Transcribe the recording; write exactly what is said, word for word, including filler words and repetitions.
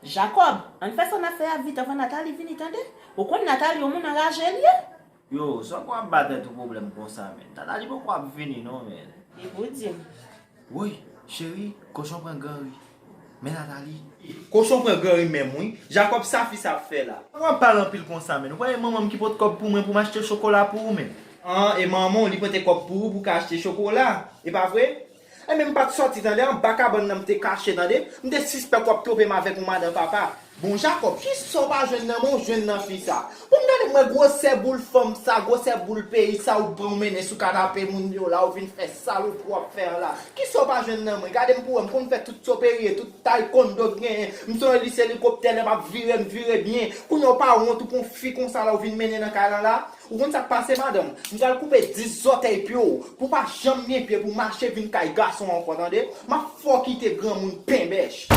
Jacob, ann fè sa n ap fè a vit anvan Nathalie vini, tande. Ou konn Nathalie yon moun anraje l ye. Yo, sa w ap ba tèt ou pwoblèm konsa, men. Nathalie poko ap vini non, men. E pou di m. Woy, cheri, kochon pran gran ri. Men Nathalie. Kochon pran gran ri menm wi. Jacob, sa fi sa ap fè la? Ou ap pale anpil konsa, men. Ou pa wè manman m ki pot kòb pou mwen pou m achte chokola pou ou, men. An, e manman w li pote kòb pou ou pou w ka achte chokola? E pa vre? Enben m pa t sòti tande, anba kabann nan m te kache tande. M te sispèk w ap twonpe m avèk yon madan papa. Bon Jacob, kisa w pa jwenn nan mwen w jwenn nan fi sa? Bon m gade m wè gwosè boul fanm sa, gwosè boul peyi sa, ou pran w mennen sou kanape moun yo la, ou vin fè salopri w ap fè an la. Kisa w pa jwenn nan mwen? Gade m pou wè, m konn fè tout soperye, tout taekwondo k genyen. M se yon elis elikoptè, lè m ap vire, m vire byen. Kounye a w pa wont ou pran yon fi konsa la, ou vin mennen nan kay lan la? Ou konn sa k pase madanm? M pral koupe dis zòtèy pye w pou w pa janm gen pye pou w mache vin kay gason ankò tande. M ap fè w kite granmoun penbèch.